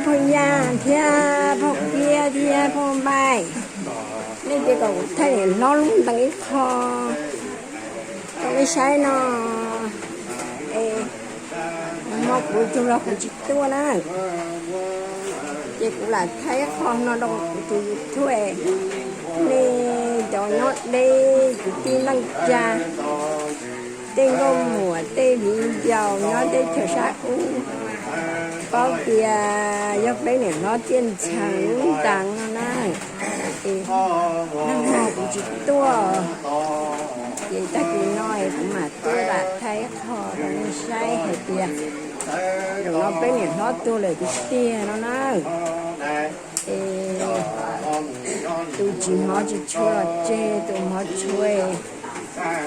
Phauj Yaj thiab phauj Kiab thiab phauj Npaij, nej cia kom kuv thaij niam hlob lub ntees ib qho rau nej saib no. Es nag hmo kuv tsaug zog kuv tsis tuaj na, ces kuv lam thaij ib qho no rau kuv tus YouTube, nej cov nyob deb kwv tij neej tsa, tej nkauj muam tej viv ncaus nyob teb chaws sab ub paub tias yog peb niam hlob Tiaj Ntxhee lub ntees no na. Es nag hmo kuv tsis tuaj, ces tag kis no es kuv mam tuaj lam thaij qho rau nej saib hais tias zaum no peb niam hlob tuag lawm tiag tiag no na. Es tus tsis hmov tsis tshua los tseg, tus hmov tshua,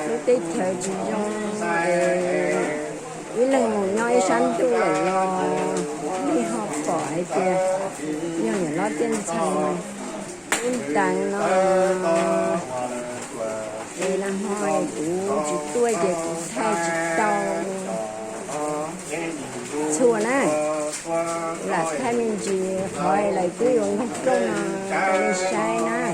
lub teb chaws tsis zoo, ib leeg mus nyob ib sab ntuj lawm los nej ho pom hais tias yog niam hlob Tiaj Ntxhee lub ntees no. Es nag hmo kuv tsis tuaj ces kuv thaij tsis tau txhua na, lam thaij me ntsis qhov lawv twb yuav nkaug rooj no rau nej saib na.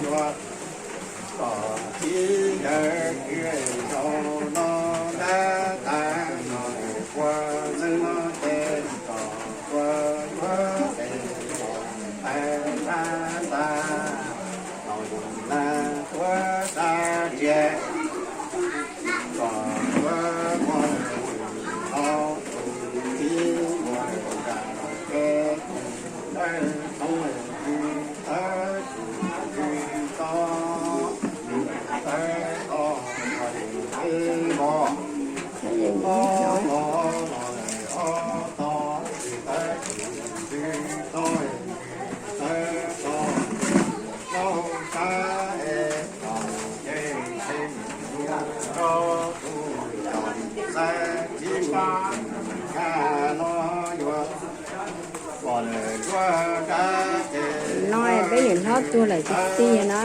No peb niam hlob tuag lawm tiag tiag na,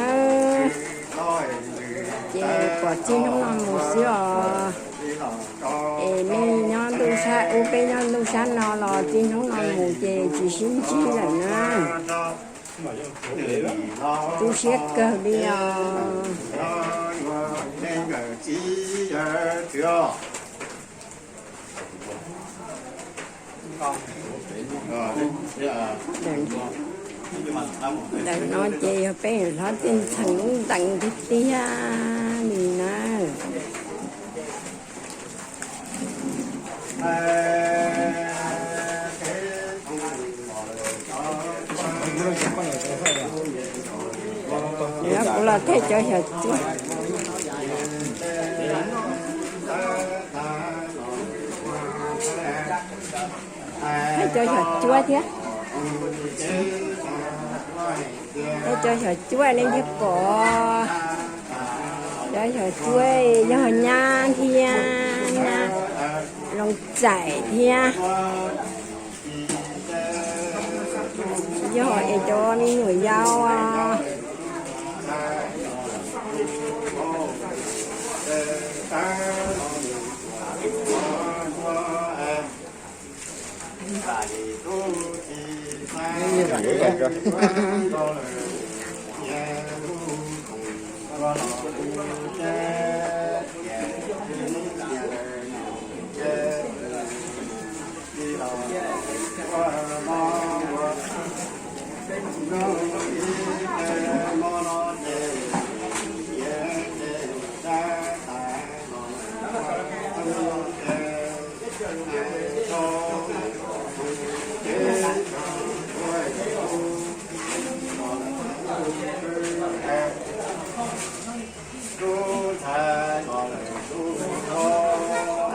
ces pom txij hnub no mus xwb os. Es nej nyob ntuj sab ub, peb nyob ntuj sab no los txij hnub no mus ces tsis sib ntsib lawm na. Tu siab kawg li os. Ntawm no ces yog peb niam hlob Tiaj Ntxhee lub ntees tiag tiag li na. Kuv los thaij cov xyom cuab, thaij cov xyom cuab thiab. Thaij cov xyom cuab nej thiaj pom. Cov xyom cuab yog nyab thiab, nyab zoo txais thiab. Yog es cov me nyuam yaus.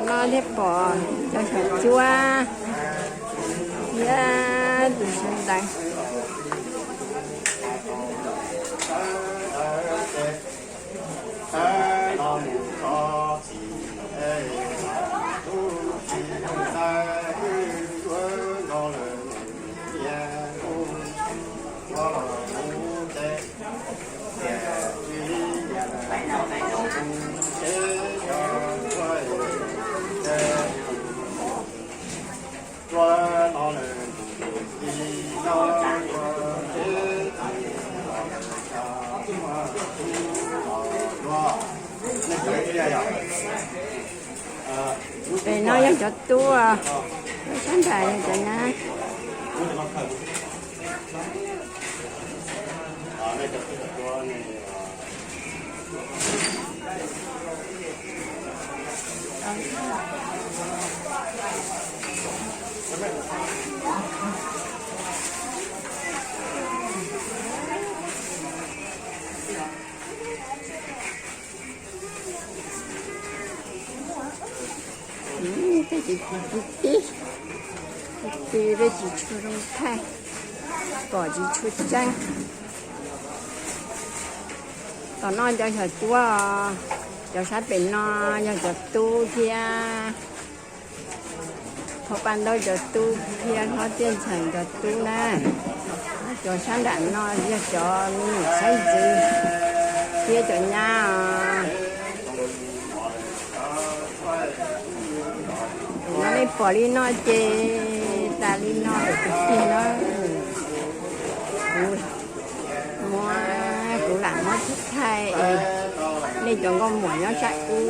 No thiaj pom cov xyom cuab thiab tus sawv ntxeev. Pem no yog cov tub, sab nram yog cov nyab. Tej txiv tib, txiv tib peb tsis tshua zoo thaij, pom tsis tshua tseeb. Tom no cov xyom cuab, cov sab pem no yog cov tub thiab. Hauv pas ntau cov tub thiab, hlob txij ntxhais cov tub na. Cov sab nram no yog cov me nyuam xeeb ntxwv thiab cov nyab os. Tus no nej pom li no ces tas li no lawm tus tij na. Kuv muab, kuv lam muab thaij es nej cov nkauj muam nyob sab ub,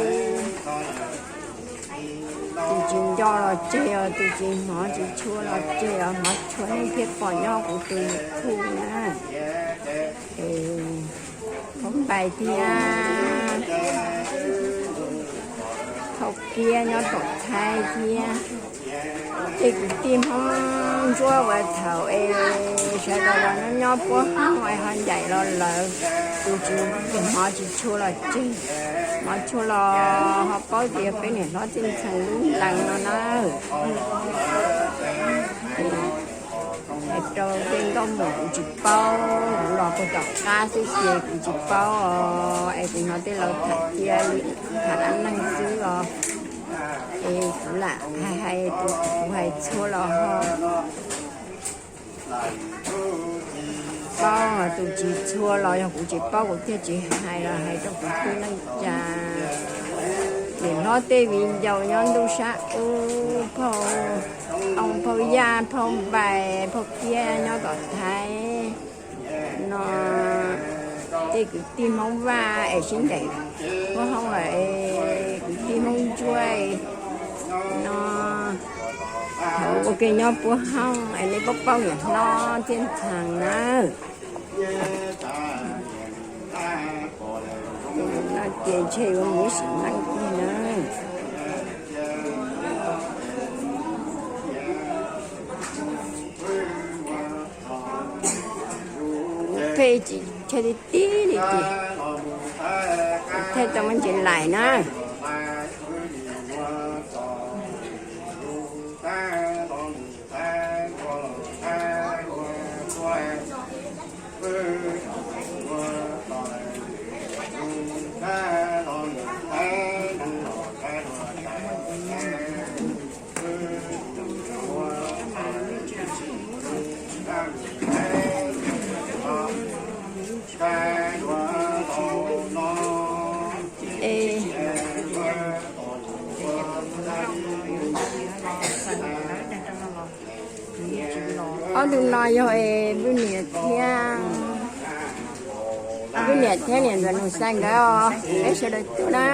tus tsis nco los tseg os, tus tsis hmov tsis tshua los tseg os, hmov tshua nej thiaj pom nyob kuv tus YouTube na. Es Hmoob Npais thiab Thauj Kiab nyob tom Thaib thiab. Tej kwv tij Hmoob Ntsuab uas thaum es sawv daws los nyob nyob puab hooj es ho ncaim los lawm, tus tsis hmov tsis tshua los tseg, hmov tshua los ho paub tias peb niam hlob txij ntxhais lub ntees no na. Es rau tej nkauj muam kuv tsis paub, kuv los puag tom qab xwb ces kuv tsis paub os, es kuv hnov tej laus tham cia li tham dab neeg xwb os. Es kuv lam hais hais tus kuv hais txhua los ho paub, tus tsis txhua los yog kuv tsis paub kuv thiaj tsis hais los hais rau kuv tij neej tsa. Niam hlob tej viv ncaus nyob ntuj sab ub, phauj Tooj, phauj Yaj, phauj Npais, phauj Kiab nyob tom Thaib no, tej kwv tij Hmoob Vaj es sib ncaim puab hooj lawm, kwv tij Hmoob Ntsuab no, thaum ua ke nyob puab hooj es nej paub paub niam hlob txij ntxhais na. No ces ntshe yuav mus ib sim neej kiag na. Pheej tsis tshua tib tib li ces thaij tau muab ntsis lais na. Ob tug no yog es Vwj niam thiab, Vwj niam thiab niam ntxawm Nus Xais nkawd os, peb sawv daws tuaj na.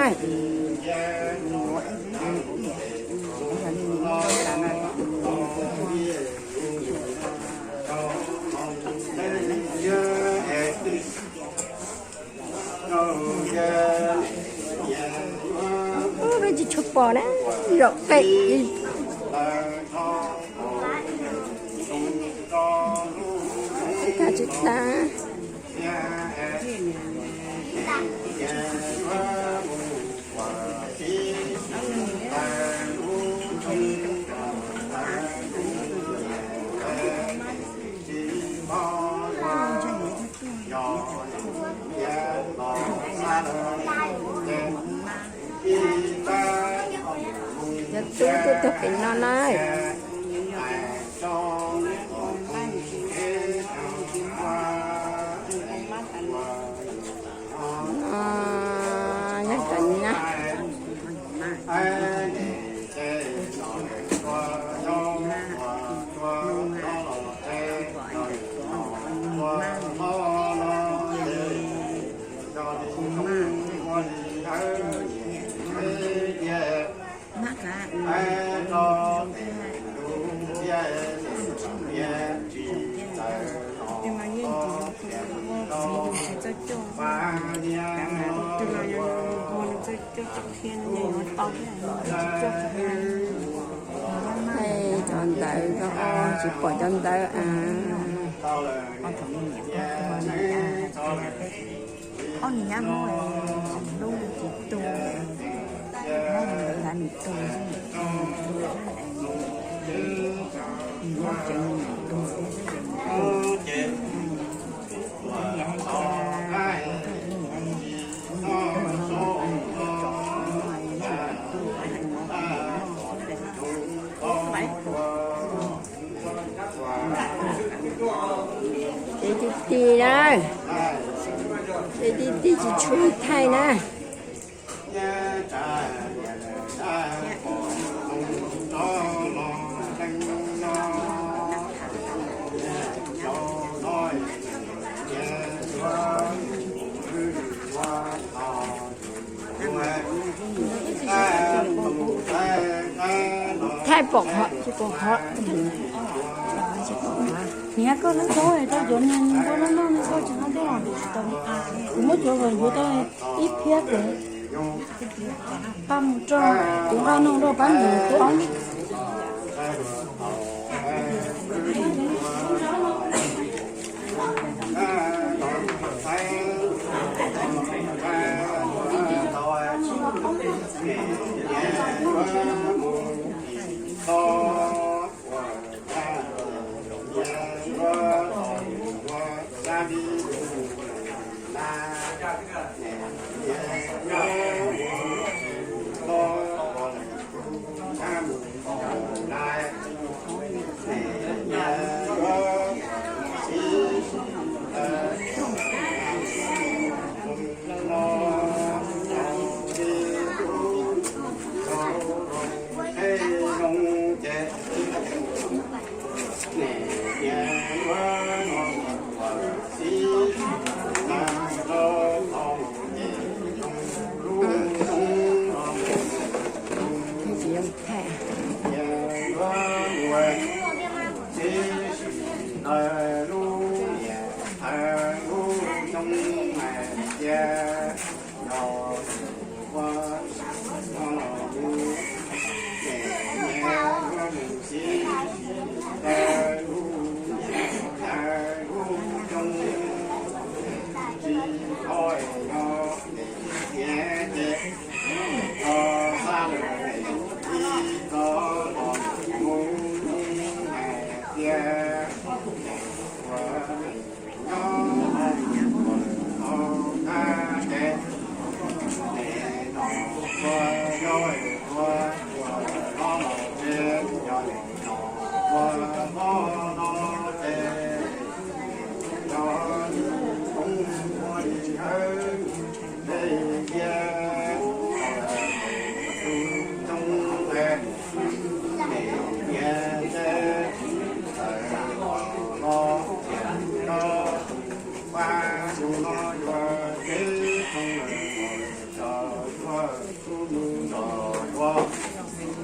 Peb tsis tshua pom na, zaum pem li. Tsis tas. Cov tub tuaj txog pem no na. Nyob cov nyab. Cov ntawv ko tsis pom cov ntawv a. Ob niag nyab muab lub tsis tu, nws tu, nws muab tsev tu. Ces ti ti na, ces ti ti tsis tshua thaij na. Thaij pom qhov, tsis pom qhov. Niam, koj lub txob rau cov niag npua loj loj no koj tsis nqa tuaj los tsis tau. Kuv muab cov uas yuav tau ib phiab kuv nqa mus rau, kuv nqa no rau pab niam kuv ob.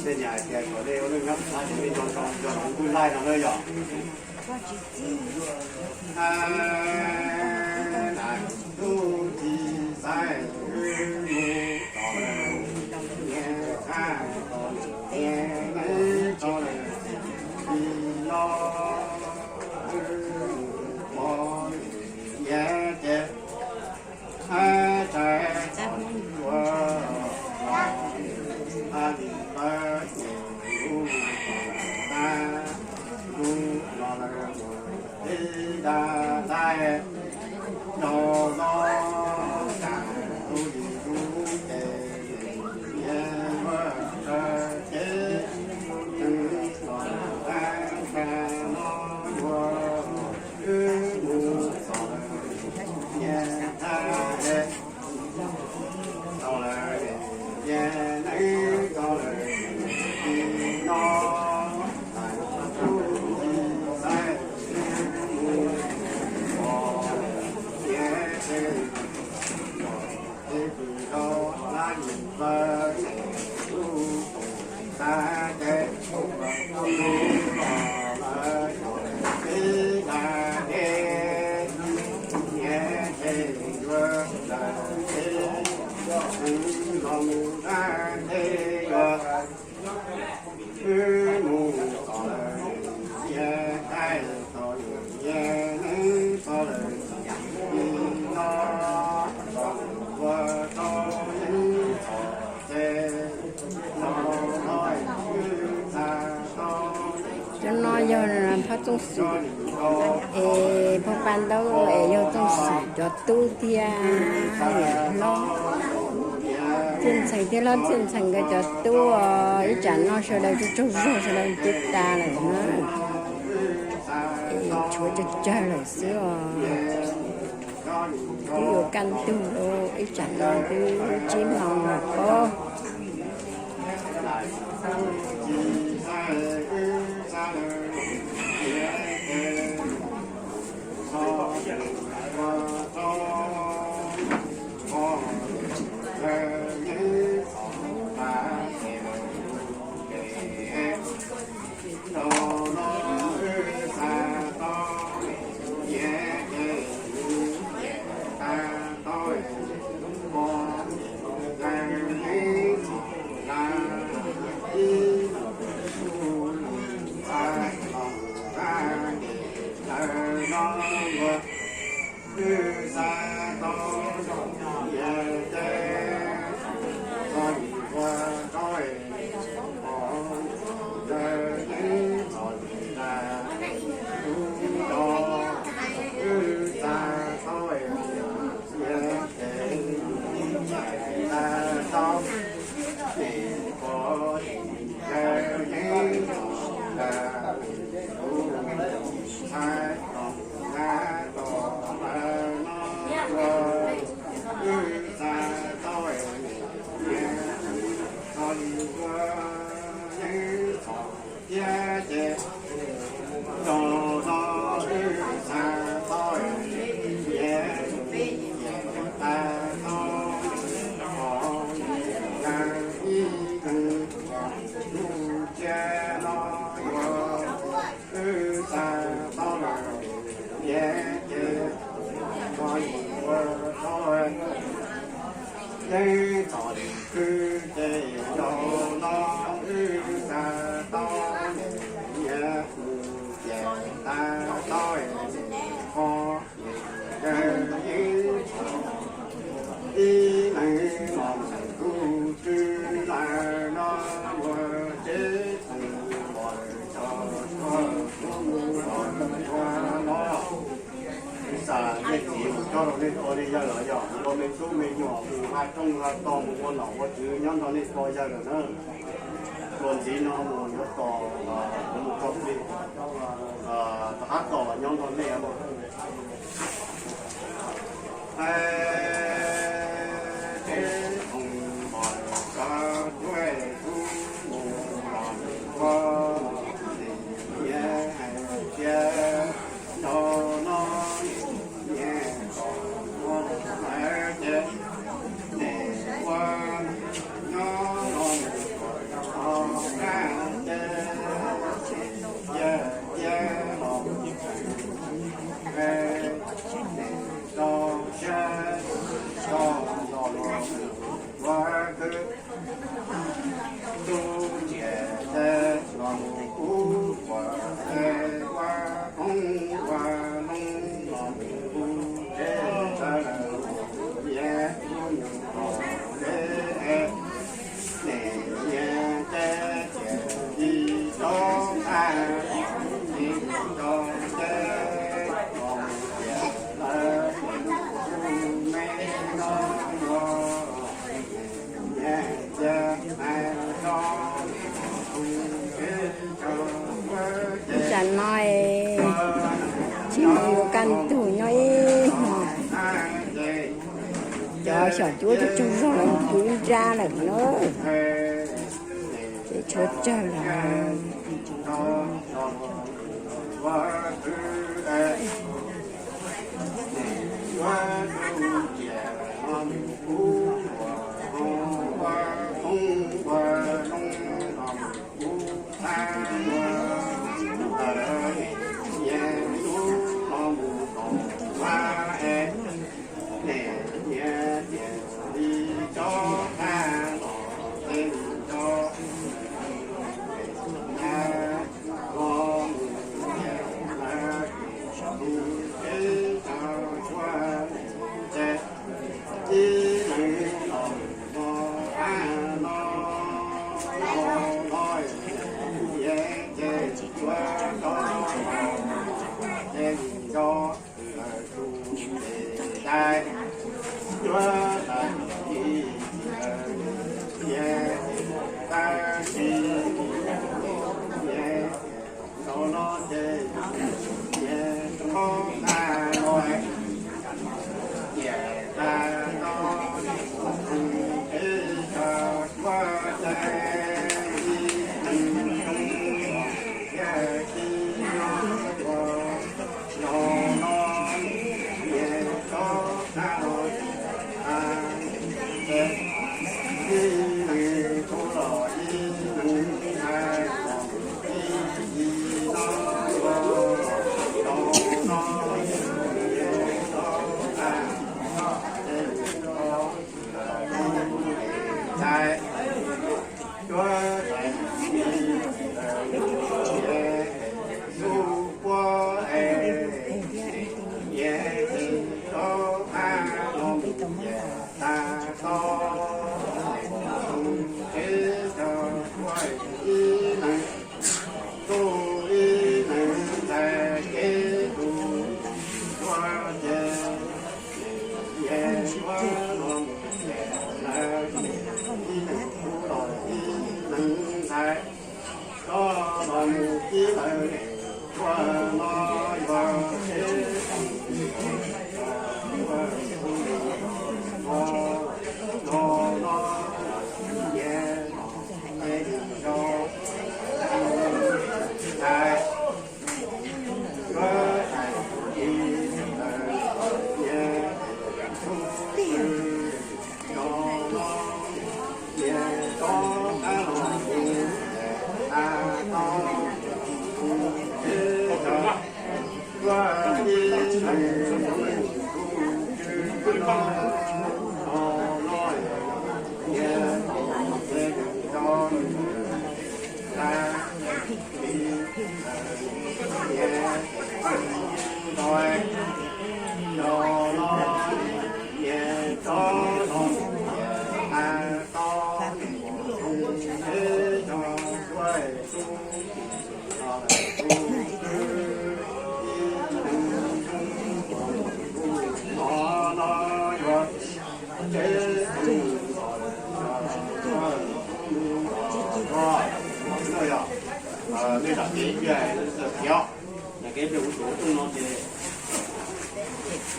Tej niam hais tias kom nej ua neej nyob txhob ua neej nco ntsoov nco ntsoov lub laij no na yog. Yog Phab Txooj Xwm es Phab Paj Ntaub es yog Txooj Xwm cov tub thiab niam hlob. Txhiaj Ntxhee thiab hlob Txhiaj Ntxhee nkawd cov tub, ib tsam no sawv daws tsaug tsaug zog sawv daws twb tas lawm na. Es tshuav tsawg tsawg lawm xwb os. Twb yuav kaj ntug lawm, ib tsam no twb tsib moos lawm pob. Yeej txom lwm khwv ces yog no wb xa tau niam mus ces tas tau qhov yeej ib leeg los kuj tsw lawm no ua teb tus pom tso tso tus pom tso no. Ib xam nej txiv mus coj rau nej tua nej yawg los yog mus ua me tub me nyuam mus nqa rooj nqa tog mus ua nom ua tswv nyob nrog nej pog yawg lawm na. Tus ntxiv no mus yuav tos, mus txog plig, rov qab tos los nyob nrog nej. Ib tsam no tsis mus yuav kaj ntug nyob ib hmos, cov xyom cuab tsaug tsaug zog lawm kuv ib nrab lawm na. Ces tshuav tsawg lawm.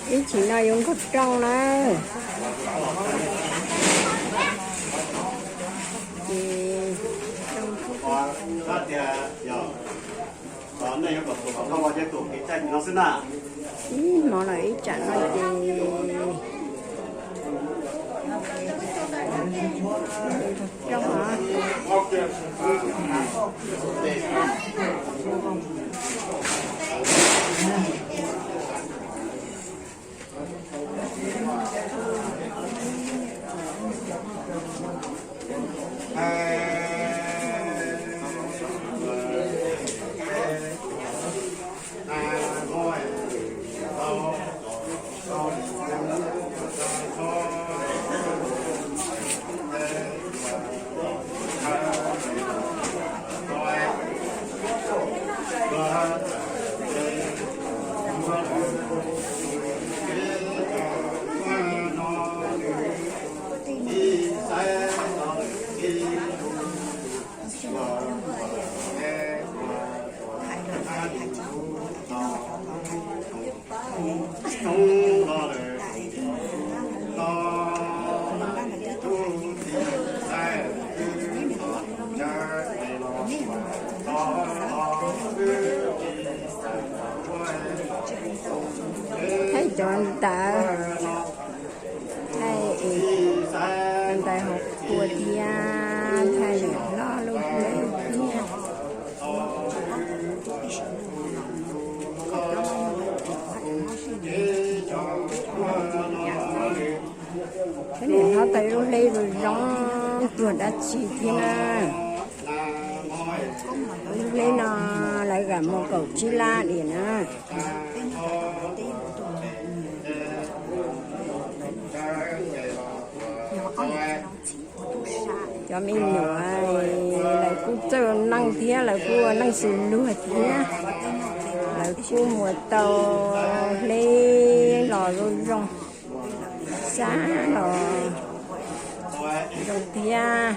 Ib chim no yuav nkaug rooj na. Ces ib hmo no ib tsam no ces rooj no. Thaij cov ntawd, thaij ntawd hauv kua thiab, thaij niam hlob lub hleb thiab. Peb niam hlob tau ib lub hleb zoo zoo, tuag dab tsi thiab na. Lub hleb no lawv kam muag kaum tsib lab diam na. Cov me nyuam lawv kuj txawj neej thiab, lawv kuj ua neej xws luag thiab. Lawv kuj muag tau hleb los zoo zoo. xab los zoo thiab.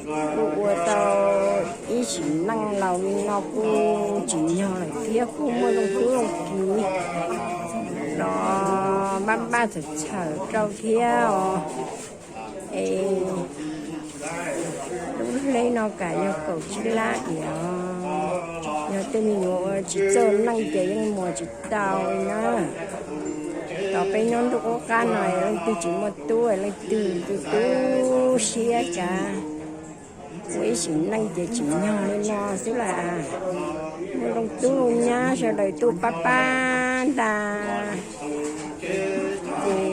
Kuj ua tau ib sim neej laus li no kuj tsim nyog lawm thiab, kuj muaj zoo tub zoo kiv los npaj npaj txhawm txhawm rau thiab os. Es lub hleb no kam yog kaum tsib lab diam. Yog tej me nyuam ua tsis txawj neej ces yeej muas tsis tau li na. Tos peb nyob ntuj qub qab no leej twg tsis muaj tub, leej twg tu tu siab cas. Ua ib sim neej ces tsim nyog li no xwb las. Muaj zoo tub zoo nyab sawv daws tuaj pab pab ntag. Ces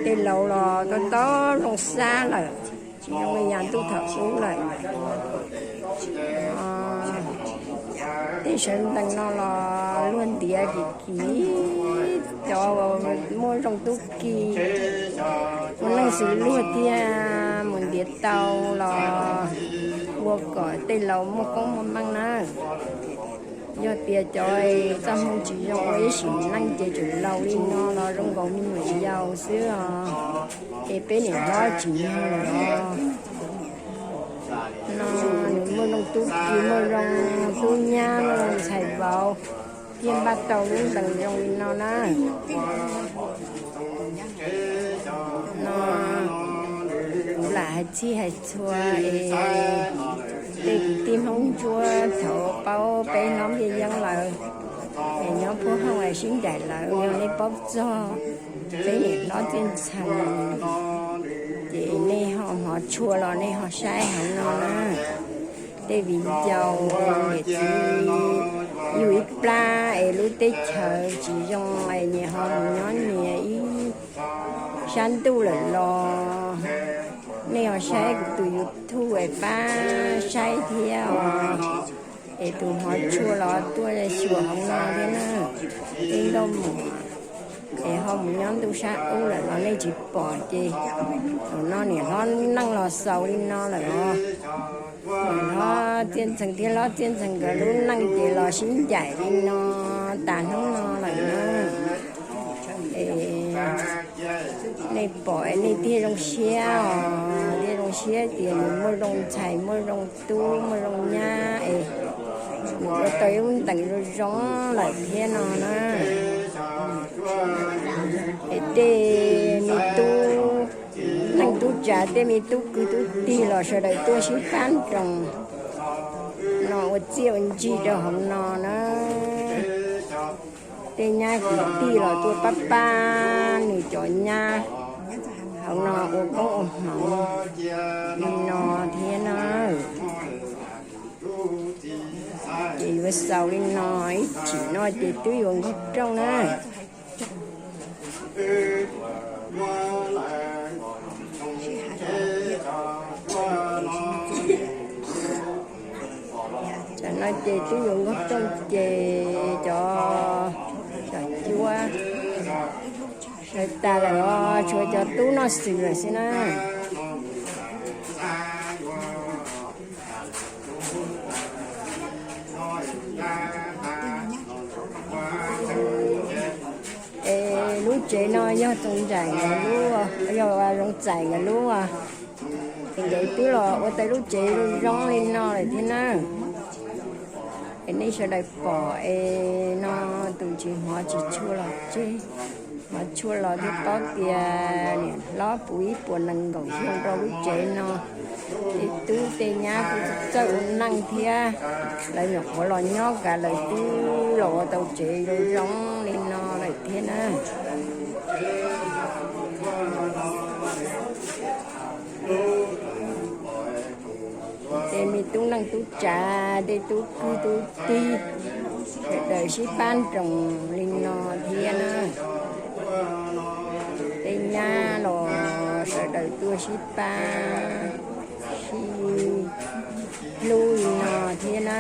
tej laus los tau tau zoo xab lawm, tsis zoo li yam ntuj thaum ub lawm. Tej sawv ntxees no los luag ntiav kim kim, cov muaj zoo tub ki, ua neej xws luag thiaj mus ntiav tau los ua kom tej laus muaj koob muaj meej na. Yog tias cov txoj hmoo tsis zoo ua ib sim neej ces tseem laus li no los zoo nkaus me nyuam yaus xwb os. Es peb niam hlob tsim nyog lawm os. No nws muaj zoo tub ki, muaj zoo tub nyab, muaj zoo ntxhais vauv, thiaj npaj tau lub ntees zoo li no na. No kuv lam hais txhij hais txhua es tej kwv tij Hmoob Ntsuab thaum paub peb hlob Npliaj Yeeb lawm, es nyob puag hauv es sib ncaim lawm, yog nej paub txog peb niam hlob Txiaj Ntxhee, ces nej ho hmov tshua los nej ho saib hauv no na. Tej viv ncaus niam txiv yug ib plab es lub teb chaws tsis zoo es nyias ho mus nyob nyias ib sab ntuj lawm los nej ho saib kuv tus YouTube es pab saib thiab os. Es tus hmov tshua los tuaj xyuas hauv no thiab na. Tej nkauj muam es ho mus nyob ntuj sab ub lawm los nej tsis pom ces thaum no niam hlob neej los xaus li no lawm os. Niam hlob Txiaj Ntxhee thiab hlob Txiaj Ntxhee nkawd lub neej ces los sib ncaim li no tas hnub no lawm na. Es nej pom es nej thiaj zoo siab os, thiaj zoo siab tias nws muaj zoo ntxhais, muaj zoo tub, muaj zoo nyab es nws ua tau ib lub ntees zoo zoo lawm thiab no na. Es tej me tub neej tub tsav, tej me tub kwv tub tij los sawv daws tuaj sib pab nroos no ua txiaj ua ntsig rau hauv no na. Tej nyab kwv tij los tuaj pab pab nws cov nyab hauv no ua koob ua hmoov li no thiab na. Ces yuav xaus li no, ib chim no ces twb yuav nkaug rooj na. Tam no ces twb yuav nkaug rooj ces cov, cov cuab sawv tas lawm os, tshuav cov tub noj xwm lawm xwb na. Es lub tsev no yog Txoov Ntxais nkawd lub, yog Zoov Txais nkawd lub, es nkawd twb los ua tau lub tsev zoo zoo li no lawm thiab na. Es nej sawv daws pom es no tus tsis hmov tsis tshua los tseg, hmov tshua los thiaj paub tias niam hlob puv ib puas nees nkaum xyoo rau lub tsev no. Tej tub tej nyab kuj txawj ua neej thiab, lawv nyuam qhuav los nyob kav lawv twb los ua tau tsev zoo zoo li no lawm thiab na. Tej me tub neej tub tsav, tej tub kwv tub tij, sawv daws sib pab nroos li no thiab na. Tej nyab los sawv daws tuaj sib pab sib hlub li no thiab na.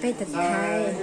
Peb tag thaiv.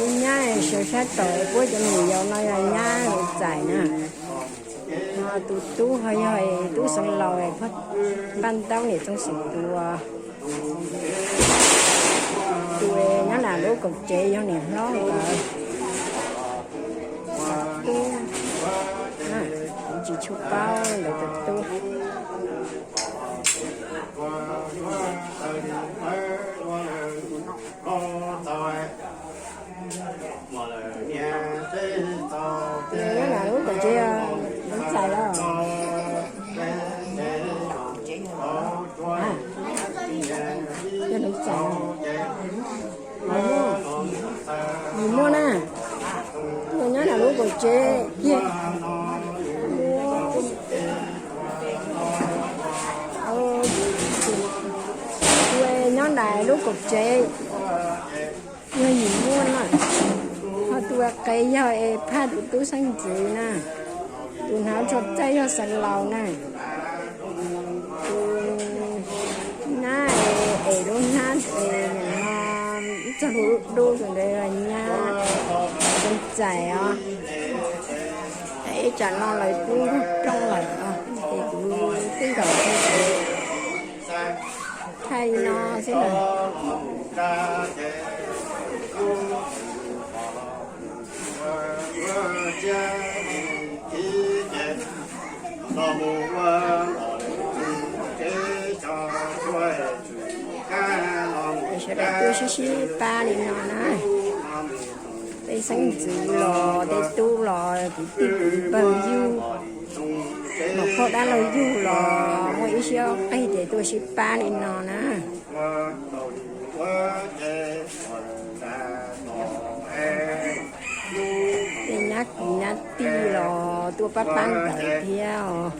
Tus nyab sawv sab tod puab cov me nyuam yaus no yog nyab Hauv Txais na. Tus tub ho yog tub Xeev Laus, Paj Ntaub niam Txooj Xeem Tuas. Tus nyob nram lub kaum tsev yog niam hlob nkawd. Tub, kuv tsis tshua paub ntawd tus tub. Nyob nram lub kaum tsev, Hauv Txais los? Yog Hauv Txais, nws muaj na, nyob nram lub kaum tsev kiag. Tus nyob nram lub kaum tsev yog yim muaj na, ho tus qe yog es Phaj tus tub xeeb ntxwv na, tus hnav tsho txaij yog Xeev Laus na, tus nab es lub hnab es nim no ib txog lub dub tus ntawd nyab Hauv Txais os. Ib tsam no lawv twb rooj lawm os, ces kuv twb nkaum thaij li no xwb na. Sawv daws tuaj sib sib pab li no na. Tej xeeb ntxwv los tej tub los kwv tij kwv npawg yug, mos phauj dab laug yug los muaj ib siab qig ces tuaj sib pab li no na. Tej nyab kwv nyab tij los tuaj pab pab nkawd thiab os.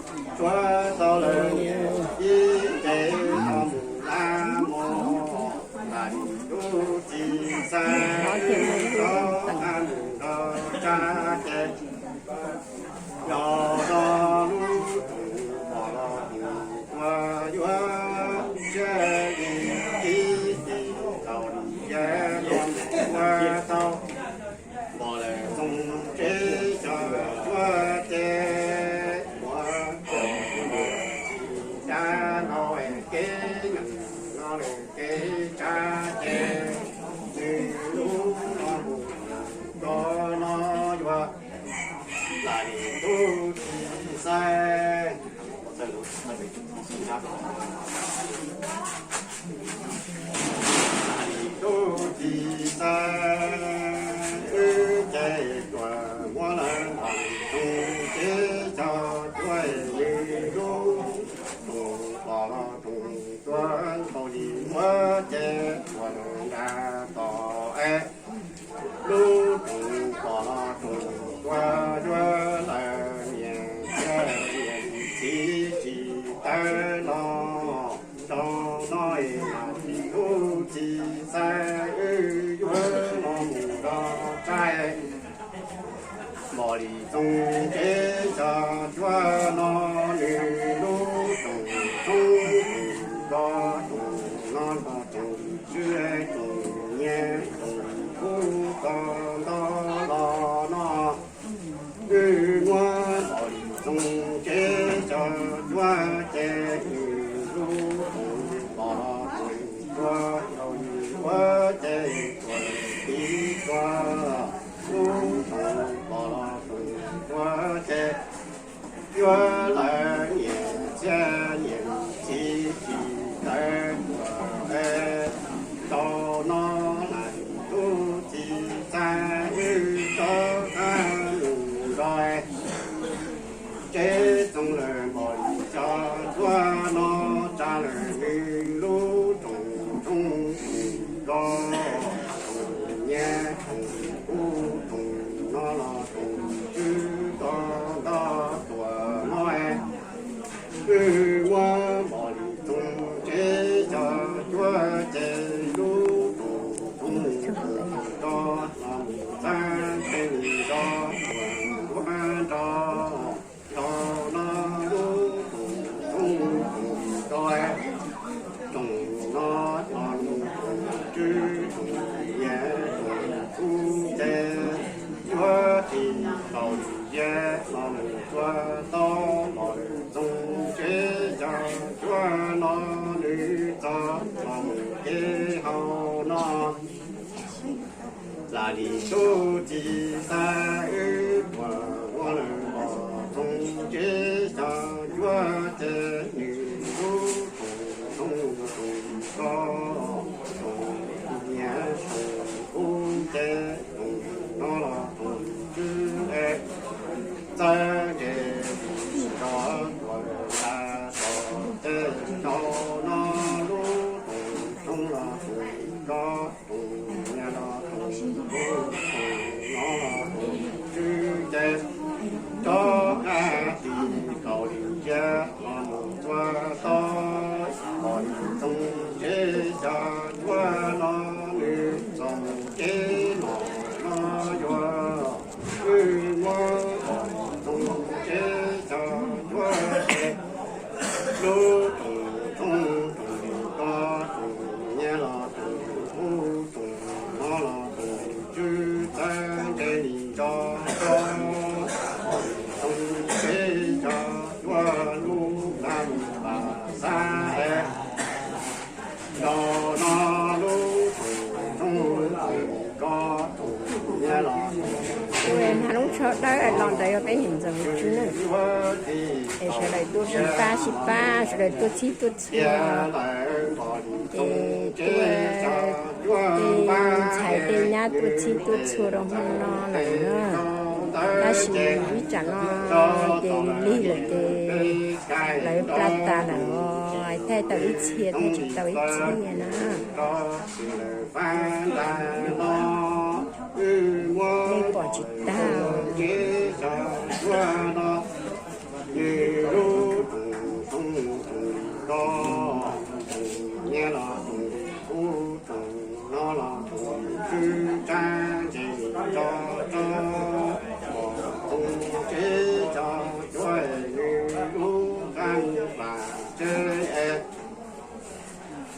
Lub rooj pom rooj tuaj yuav lawm niam, niam txiv tsis tawv los. Pom li txoos tsev xyov cuab no nws lub tsoom tshoob tsoom kos tsoom no los tsoom tswb tsoom nyiav tsoom kub txog nto los no. Wb muab pom li txoos tsev xyov cuab ces nws lub tsoom pom los tsoom cuab, yog nws cuab ces tuam tiv cuab, lub tsoom pom los tsoom cuab ces cuab lawv nyiam txhiaj nyiam txhiv tsis tawv tuam es rau no lawm tub txiv xav wb rov qab mus nrog tsev txoos lawm npaum li xyov cuab no tsa lawm nws lub tsoom tshoob tsoom kos tsoom nyiav tsoom kub tsoom no los tsoom tswb tsoom nto tuam no es wb muab pom li txoos tsev xyov cuab ces lub tsoom tshoob tsoom kos los mus txeeb tej nws zos tuam nruab nrog rau no lub tsoom tshoob tsoom kos tsoom no los mus tsoom tswb tsoom nyiav tsoom kub ces cuab tsis tau li yaj los mus cuab tau los lawm txoos tsev xyov cuab no nws txog los mus kev hau no. Lam li tub txiv xav wb puas muaj lawm los txoos tsev xyov cuab ces nws lub tsoom tshoob tsoom kos tsoom nyiav tsoom kub ces tsoom no los tsoom tswb es txawj ntse rov tuam tas tom tej rau no lub tsoom tshoob los tsoom kos tsoom nyiav los tsoom kub tsoom no los tsoom tswb ces rov qab tis kaum li yaj los mus cuab tau pom li txoos tsev xyov cuab no nws txoos kev los no yuav wb muab pom li txoos tsev xyov cuab ces lub tsoom tshoob tsoom kos tsoom nyiav los tsoom kub tsoom no los tsoom tswb txawj ntse li nto rau pom li txoos tsev xyov cuab lub nab pas xab es rau no lub tsoom tshoob tsoom kos tsoom nyiav los tsoom tswb hnav lub tsho dawb los ntawd yog peb niam ntxawm tswb na. Es sawv daws tuaj sib pab sib pab, sawv daws tuaj txhib tuaj txhua, ces tuaj tej ntxhais tej nyab tuaj txhib tuaj txhua rau hmo no lawm na. Tab sis ib tsam no ces lig lawm ces lawv plab tas lawm os, thaij tau ib txhia thiab tsis tau ib txhia na. Nej pom tsis tag.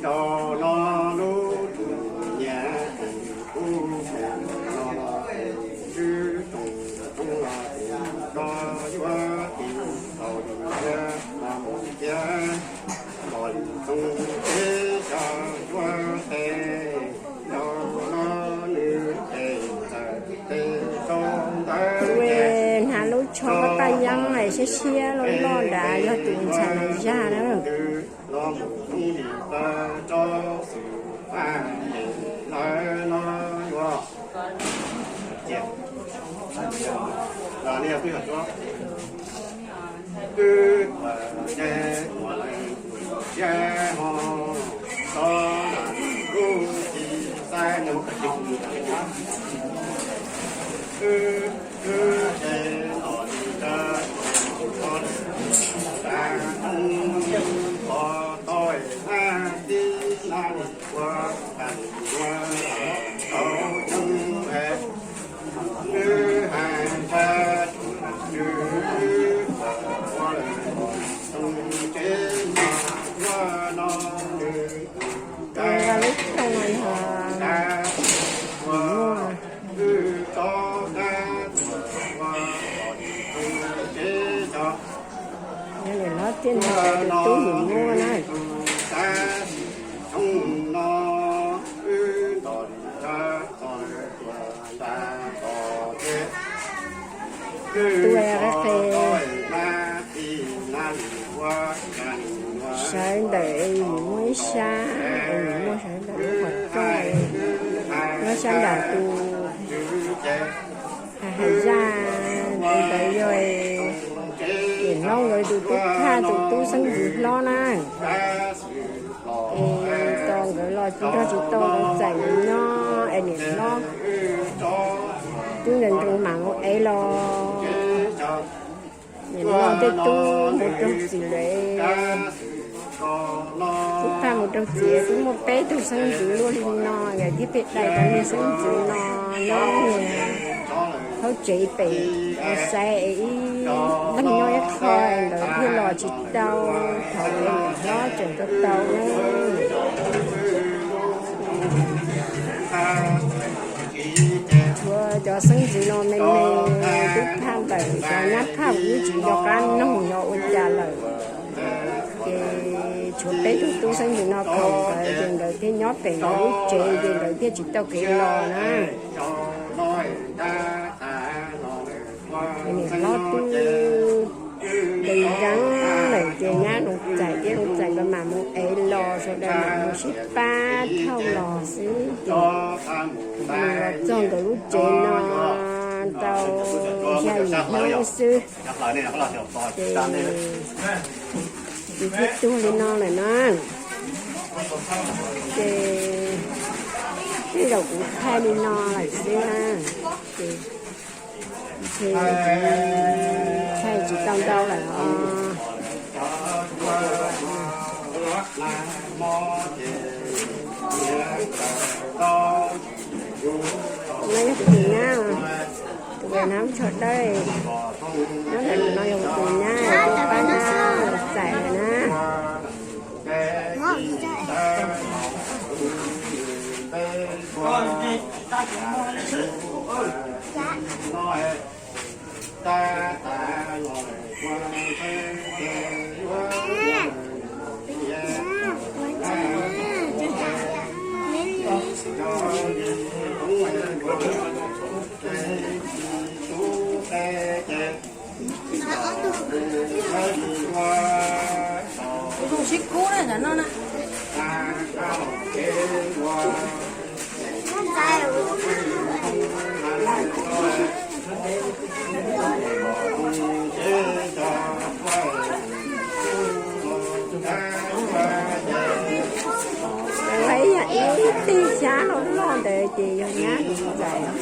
Nrau no lub tsoom nyiav tsoom kub tsoom no los tsoom tswb tsoom tshoob los tsoom kos yuav tis tau li yaj los mus thiab pom li txoos tsev xyov cuab ces nrau no nws tes txawm tes rau ntawd ces hnav lub tsho paj yeeb siab siab loj loj nrad yog tus ntxhais na zaj na. Los mus txoos li plaws rau xwm faj es lawv no yuav cia los nej yog twb yog tuab twb tuam ces tuam lawv siab ho txhob lam lub ci xaib nws twb twb ces los li ntawd txhob lam qhov tau es nab tib nab li ua tas li ua tau coob es wb hais ntshai Thiaj nrog tus tub nim muab na. Tuaj qe, sawv ntawm es yus muaj ib sab, es yus muaj sawv ntawm lub qhov rooj, muab sab nram tus hais zaj ntawd yog niam hlob nkawd tus tub Phaj tus tub xeeb ntxwv hlob na. Es tos nkawd los nrog tsis tau Nuj Txais nyob es niam hlob twb nco ntsoov mam mus ev los. Niam hlob tej tub mus raug txim lawm, tub Phaj mus raug txim twb muaj peb tug xeeb ntxwv luaj li no, nkawd thiaj pheej dai cov niag xeeb ntxwv no nyob niag hauv tsev pem ua xaiv es ib leeg nyob ib qho, nkawd thiaj los tsis tau, thaum es niam hlob tseem tau tau na. Tshuav cov xeeb ntxwv no me me, tub Phaj ntawm cov nyab Phaj kuj tsis nco qab noog yog ua cas lawm. Ces tshuav peb tug tub xeeb ntxwv no khaum nkawd, ces nkawd thiaj nyob pem nkawd lub tsev, ces nkawd thiaj tsis tau kev los na. Ces niam hlob twb nkees nkees lawm, ces nyab Nuj Txais thiab Nuj Txais nkawd mam mus ev los, sawv daws mam mus sib pab thauj los xwb, ces mus los txog nkawd lub tsev no tau xya yim hnub xwb, ces nws thiaj tuag li no lawm na. Ces tej zaum kuv thaij li no lawm xwb na. Ces thaij tsis tau ntau lawm os. No yog kuv tus nyab, tus uas hnav tsho dawb, nyob ntawm no yog kuv tus nyab, pab nyab Txais na. Sib kub na, no na. Ib yam ib teg xyab loj loj ntawd ces yog nyab Nuj Txais.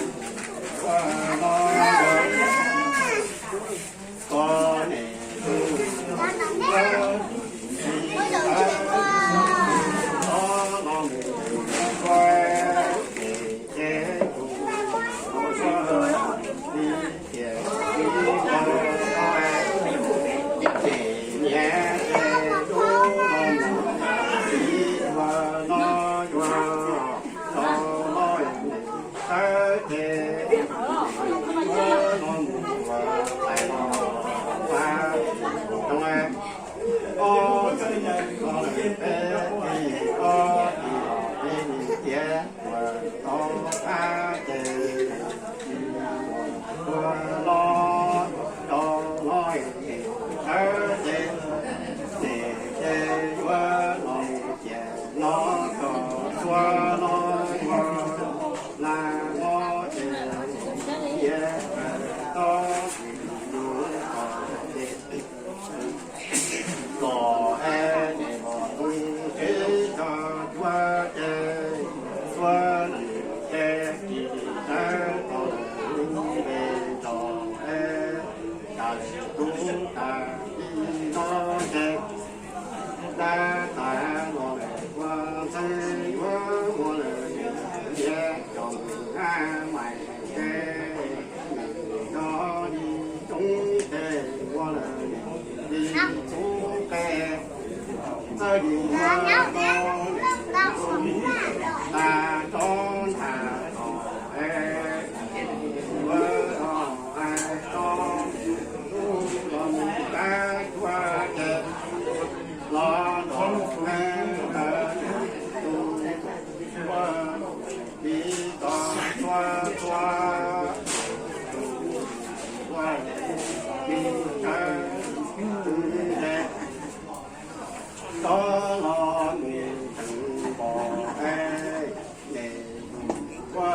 Rov los nws tseem pom es, nws ua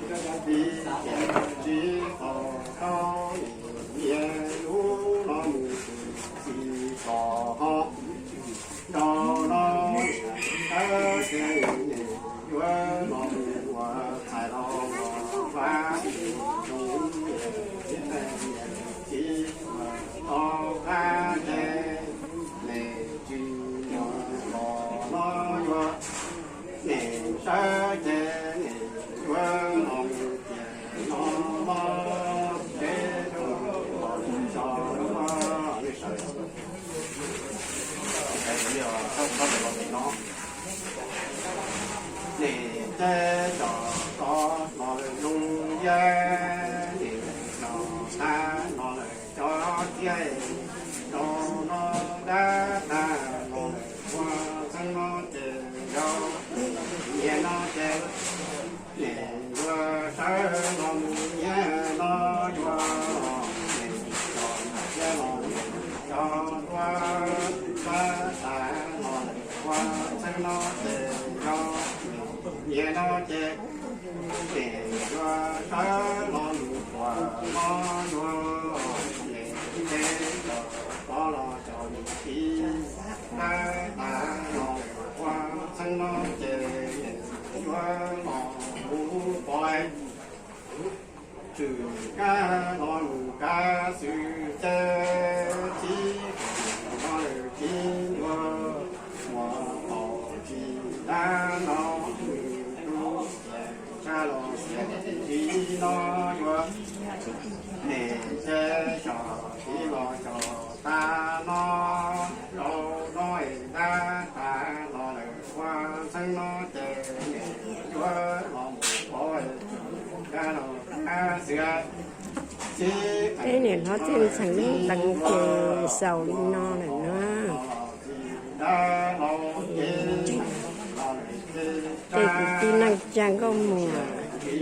tus tib tiam tsis tau tau, nws niaj hnub no mus tus txiv tso ho nrog los niam tab ces nws yuav los mus ua txhais los ua vaj tus zoo niam txiv ua tau qab ces nws tsis muaj los no yuav nws sawv ces nws yuav los mus tias no los ces rau los tso los sawv. Nws ces cov tod no lawm zoo yam, nws cov tag no lawm cov tiag, rau no dab tag no lawm ua txheeb no ces yog niam no ces nws yuav sawv los mus niam no yuav los nws cov tiag los nws cov ua dab tag no lawm ua txheeb no ces yog niam no ces nws yuav sawv los mus ua no yuav nws ces cov tod los cov nws tib dab tag no lawm ua txheeb no ces nws yuav los mus pov Tswm kab los lus kab xwm ces tib no lawm tib ntuag ua qaum tsis dab no nws tub xiam tshaj los xiam tib no yuav nws ces xyov tib los xyov tag no rau no es dab tag no lawm ua txheeb no ces nws yuav los mus pov dab los kab xwm Peb niam hlob Txhiaj Ntxhee lub teev ces xaus li no lawm na. Tej kwv tij neej tsa nkauj muam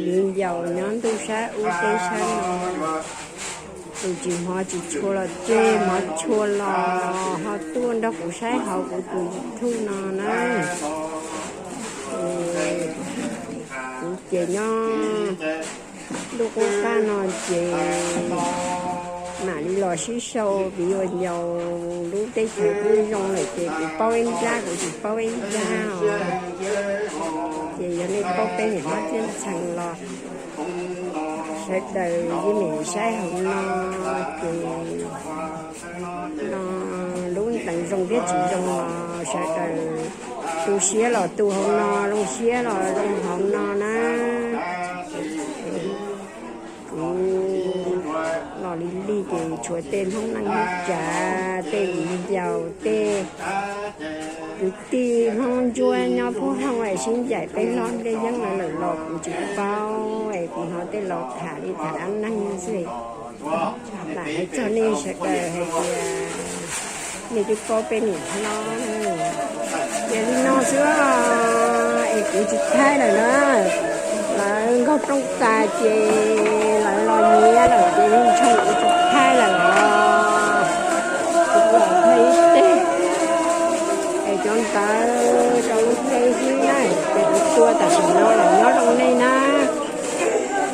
viv ncaus nyob ntuj sab ub teb sab no, tus tsis hmov tsis tshua los tseg, hmov tshua los ho tuaj nrog kuv saib hauv kuv tus YouTube no na. Kuv ces nyob ntuj qub qab no ces mam li los sib sau, vim ua ncaus lub teb chaws kuj zoo lawm ces kuv paub ib nrab kuv tsis paub ib nrab os. Ces yog nej paub peb niam hlob Txhiaj Ntxhee los sawv daws yeej meem saib hauv no ces no lub ntees zoo thiab tsis zoo los sawv daws tu siab los tu hauv no, zoo siab los zoo hauv no na. Kuv los li lig ces tshuav tej Hmoob neej Hmoob tsav, tej viv ncaus, tej kwv tij Hmoob Ntsuab nyob Phub Hooj es sib ncaim peb hlob Npliaj Yeeb lawv lawm los kuv tsis paub es kuv hnov tej laus tham li tham dab neeg xwb. Lam hais txog nej sawv daws hais tias nej twb paub peb niam hlob yog li no xwb es kuv tsis thaij lawm na. Lawv nkaug rooj tas ces lawv los nyiav lawm ces yeej ntshe kuv tsis thaij lawm os. Kuv lam thaij ib teg es cov ntawd rau lub teb xwb na, ces kuv tua tam sim no los nyob zoo nej na.